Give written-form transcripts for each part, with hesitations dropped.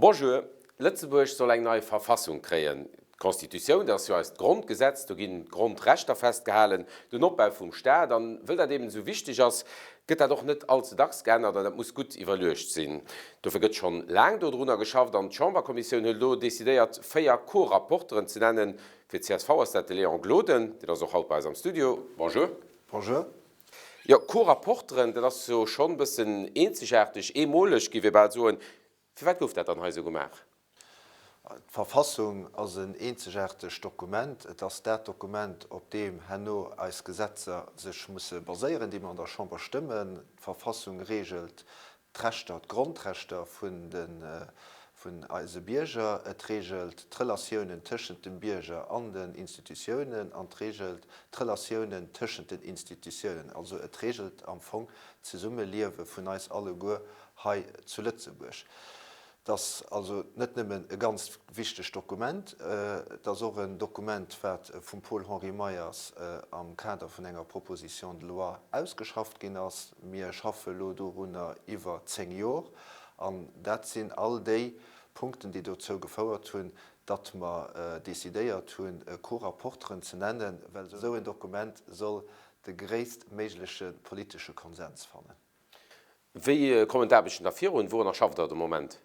Bonjour, Lëtzebuerg soll eng nei Verfassung kréien. D'Constitutioun, dat ass jo eist Grondgesetz, do ginn d'Grondrechter festgehalen, den Opbau vum Staat. An wëll dat eben esou wichteg ass, gëtt dat och net all ze dacks geännert an dat muss gutt iwwerluecht sinn. Dofir gëtt schonn laang dodrunner geschafft an d'Chamberkommissioun huet elo decidéiert, 4 Co-Rapporteren ze nennen. Fir d'CSV ass dat de Léon Gloden, deen ass och haut bei eis am Studio. Bonjour. Bonjour. Jo, Co-Rapporteren, dat ass jo schonn e bëssen eenzegaarteg, eemoleg, géif ee bal soen. Firwat gouf dat dann hei esou gemaach? D'Verfassung ass en eenzegaartegt Dokument. Et ass dat Dokument, op deem herno eis Gesetzer sech musse baséieren, déi mer an der Chamber stëmmen. D'Verfassung reegelt d'Rechter, d'Grondrechter vun de vun eise Bierger. Et reegelt d'Relatiounen tëschent dem Bierger an den Institutiounen an et reegelt d'Relatiounen tëschent den Institutiounen. Also et reegelt am Fong d'Zesummeliewe vun eis alleguer hei zu Lëtzebuerg. Et ass also net nëmmen e ganz wichtegt Dokument, et ass och en Dokument, wat vum Paul-Henri Meyers am Kader vun enger Proposition de loi ausgeschafft ginn ass. Mir schaffe elo dorunner iwwer 10 Jor an dat sinn all déi Punkten, déi dozou gefouert hunn, datt mer decidéiert hunn, Co-Rapporteren ze nennen, well esou en Dokument soll de gréisstméigleche politesche Konsens fannen. Wéi kommen d'Aarbechten da virun? Wourunner schafft Der de Moment?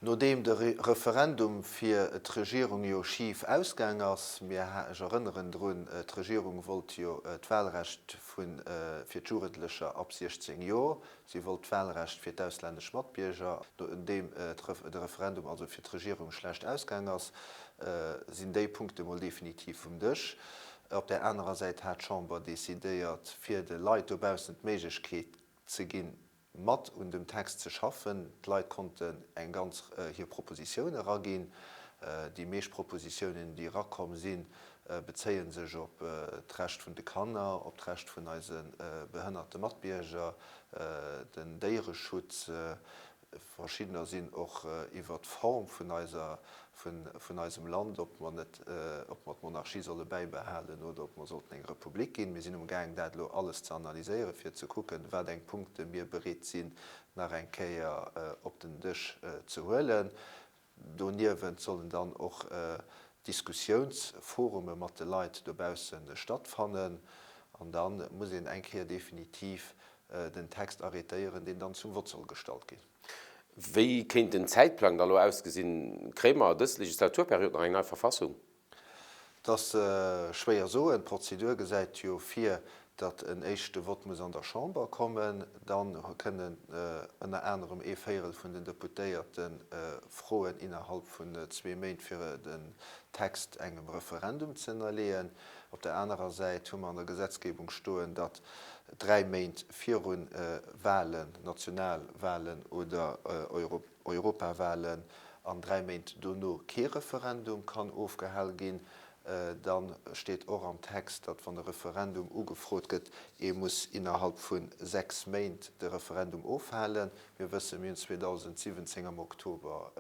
Nodeem de Referendum fir d'Regierung jo schif ausgaang ass, mir, ech erënneren drun, d'Regierung wollt jo d'Wahlrecht fir d'Jugendlecher ab 16 Jor, si wollt d'Wahlrecht fir d'auslännesch Matbierger. Nodeem de Referendum also fir d'Regierung schlecht ausgaang ass, sinn déi Punkte mol definitiv vum Dësch. Op där anerer Säit hat d'Chamber decidéiert, fir de Leit dobaussen d'Méiglechkeet ze ginn, mat un dem Text ze schaffen. D'Leit konnten eng ganz hir Propositioune eraginn. Déi meescht Propositiounen, déi erakomm sinn, bezéie sech op d'Recht vun de Kanner, op d'Recht vun eise behënnerte Matbierger, den Déiereschutz, Verschiddener sinn och iwwer d'Form vun eiser, vun eisem Land, ob mer net, ob mer d'Monarchie solle bäibehalen oder ob mer sollten eng Republik ginn. Mir sinn um gaang dat elo alles ze analyséieren, fir ze kucken, wat eng Punkte mir bereet sinn nach eng Kéier op den Dësch ze huelen. Doniewent sollen dann och Diskussiounsforume mat de Leit dobausse stattfannen. An da muss een eng Kéier definitiv den Text arrêtéieren, deen dann zum Vott soll gestallt ginn. Wéi kéint den Zäitplang da lo ausgesinn? Kréie mer dës Legislaturperiod nach eng nei Verfassung? Et ass schwéier soen. D'Prozedur gesäit jo vir, datt en éischte Vott muss an der Chamber kommen. Da kënnen ënner anerem ee Véierel vun den Deputéierte froen, innerhalb vun zwee Méint fir den Text engem Referendum ze ënnerleeën. Op der anerer Säit hu mer an der Gesetzgebung stoen, datt dräi Méint viru Walen, Nationalwalen oder Europawalen an 3 Méint dono kee Referendum kann ofgehal ginn, da steet och am Text, datt wann e Referendum ugefrot gëtt, ee muss innerhalb vu 6 Méint de Referendum ofhalen. Mir wëssen, mir hunn 2017 am Oktober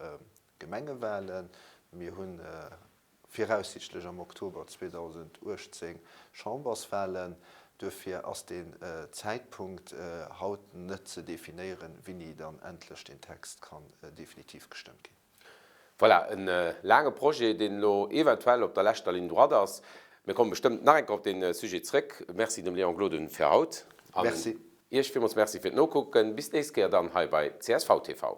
Gemengewalen, mir hunn viraussiichtlech am Oktober 2018 Chamberswahlen. Duerfir ass deen Zäitpunkt haut net ze definéieren, wéini dann endlech deen Text kann definitiv gestëmmt ginn. Voilà, e laange Projet, deen elo eventuell op der leschter Ligne droite ass. Mir komme bestëmmt nach eng Kéier op dee Sujet zrëck. Merci dem Léon Gloden fir haut. An Merci. Iech villmools Merci fir d'Nokucken. Bis d'nächst Kéier dann hei bei csv TV.